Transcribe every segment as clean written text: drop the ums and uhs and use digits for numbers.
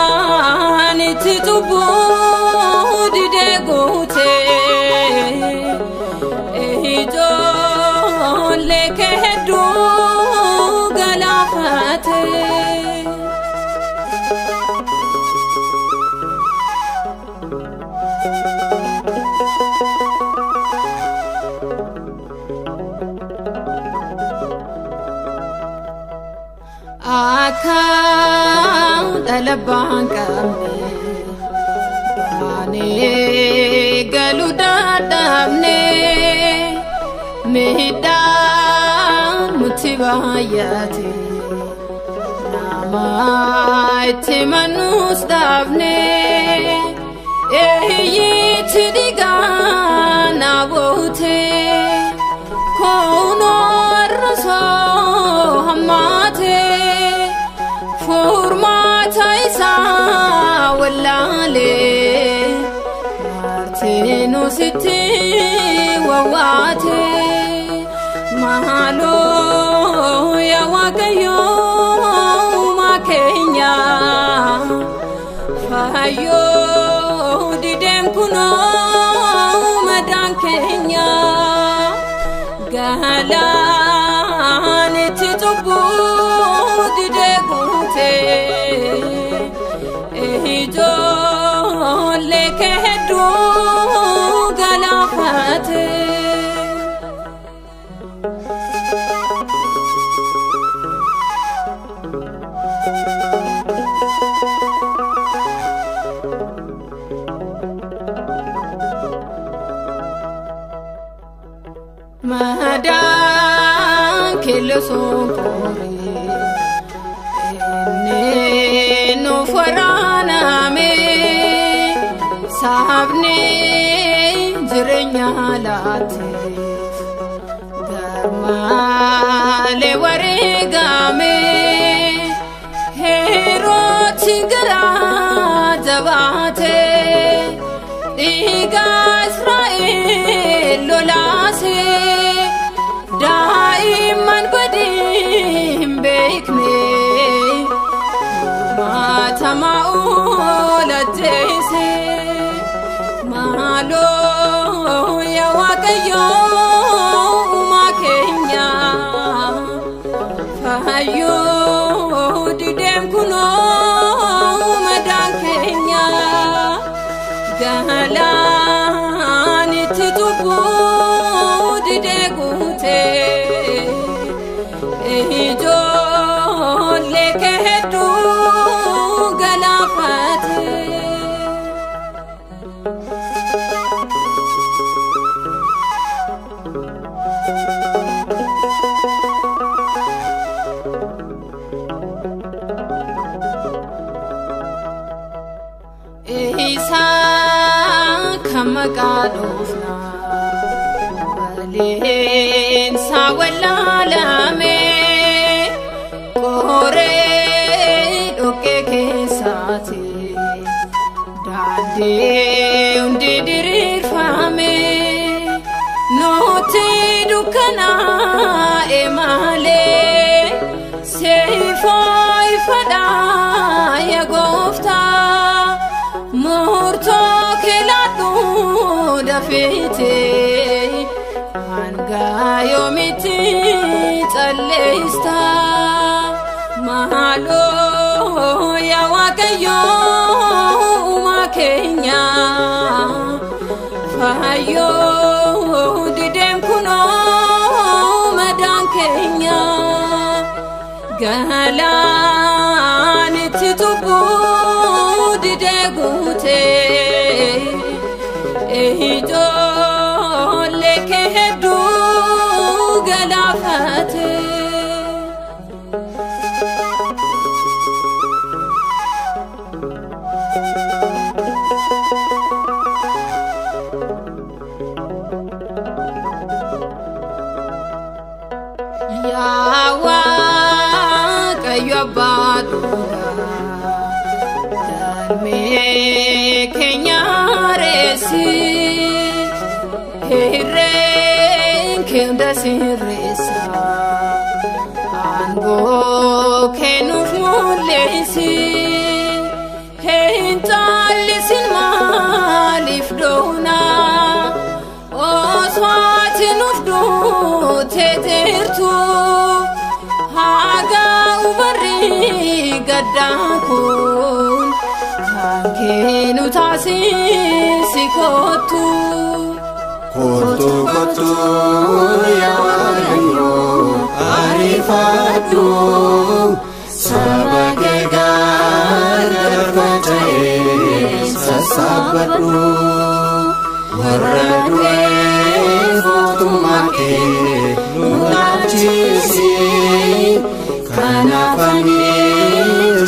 Galaanitti cubbuu didee guutee ijoollee kee hedduu galaafate. Akka dhala abbaan qabne baanee galuu dadhabne miidhaan nutti baay'ate nama itti mannus dhabne eeyyitti dhiigaa na boote kunoo arrasoo hammaate. Furmaata isaa wallaalee martinuu sitti wawwaate maaloo yaa Waaqayyoo uumaa keenya fayyoo dideen kunoo madaan keenya galaanitti cubbuu didee guutee ijoollee kee hedduu galaafate. Madaan keelloo qoree inni nuuf waraaname sabni jireenya laateef garmaalee wareegame Herooti garaa jabaate dhiiga Israa'el lolaase. Daa'imman badii hin beekne maatamaa oolajjeese maaloo yaa Waaqayyoo uumaa keenya fayyoo dideen kunoo madaan keenya galaanitti cubbuu didee guutee ijoollee kee hedduu galaafate. Isaa kan maqaa dhoofnaa baleensa wallaalame qoree dhoqqee keessaati daandii hundi diriirfame nuti dukkanaa'e malee seifoo ifadhaa yaa gooftaa murtoo keelaadhu dafeete hanga yoomitti calleesta maaloo yaa Waaqayyoo uumaa keenya fayyoo dideen kunoo madaan keenya galaanitti cubbuu didee guutee ijoollee kee hedduu galaafate. Yaa Waaqayyo abbaa dhugaa galmee keenya reessi hirreen kee hunda sirreessa aangoo Kennuuf mul'isi hin caallisin maaliif doona osoo ati nuuf duutee jirtu hagaa ubarri gaddaa kun kan kennu taasisi kottu. Kottu kottu yaa Waaqayyo ariifadhu saba kee gargar faca'ee sassaabadhu warra du'eef mootummaa kee nu dhaalchisi kanaaf ani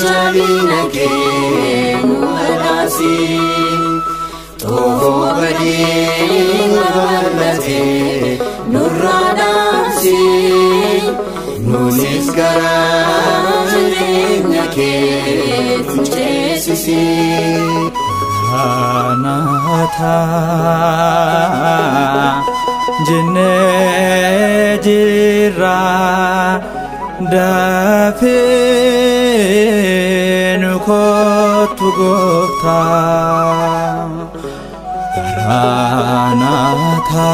jabina kee nu badhaasi. Xoofoo badii babal'atee nurraa dhaamsi nuunis gara jireenya keetti ceesisi. Maranatha jennee jirra dafee nu kottu gooftaa. Maranatha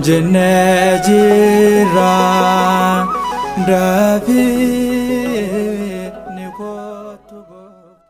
jennee jirra dafee nu kottu gooftaa.